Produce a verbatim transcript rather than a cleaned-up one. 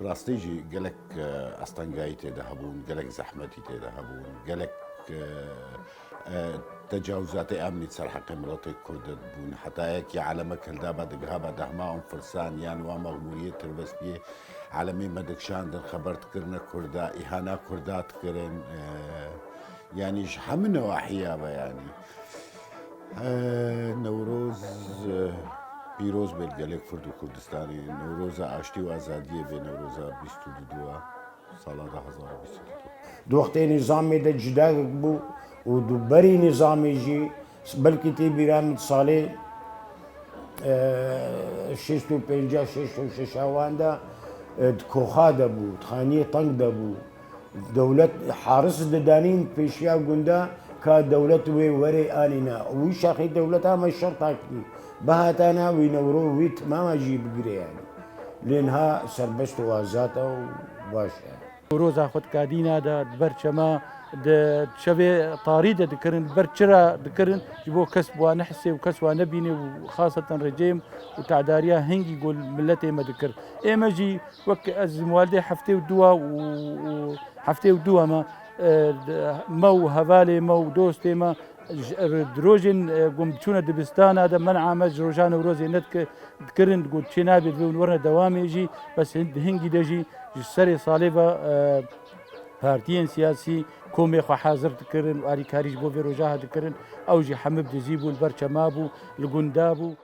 Bi rastî jî gelek, e, astengayî tê de hebûn, gelek zehmetî tê de hebûn, gelek, e, e, tecawizatê emnî ser heqê miletê Kurd de dibûn. Heta yekî elemek hildaba digihaba dehma û firsan yan wa mexmûriyê tirbestiyê elemê me dikişandin, xeber dikirine Kurda, îhana Kurda dikirin. E, yanî ji hemû newahiya ve yanî. E, Newroz, e, pîroz be li gelê Kurd û Kurdistanê. Newroza aştî û azadiyê be, Newroza bîst û du a, sala du hezar û bîst û du. Di wextê nîzamê de cudayek bû û di berî nîzamê jî belkî tê bîra min salê, e, şêst û pênc, şêst û şeş wan de, e, di koxa de bû, di xaniyê teng de bû. Dewlet haris didanîn pêşiya gunda ka dewlet wê werê anîna. Wî şaxê dewleta me şerta kî bihatana wî newro wî timama jî bigire yanî. Lê niha serbest û azad e û baş e. Roza xwe dikadîna de di ber çema di şevê tarî de dikirin, di ber çira dikirin, ji bo kes wa nehisê û kes wa nebînê û xaseten recêm û tadariya hingî gol miletê me dikir. Ê me jî wek ez muwaldê heftê û dua û, û heftê û dua me, e, me û hevalê me û dostê me ji, di rojên, e, ku em diçûne dibistana de men'a me ji roja Newrozê nedike-, dikirin, got çê nabe divê hûn werine dewamê jî, bes hin-, di hingî de jî ji serê salê ve, e, partiyên siyasî komê xwe hazir dikirin û alîkarî ji bo vê roja ha dikirin. Ew jî hemû bi dizî bû, li ber çema bû, li gunda bû.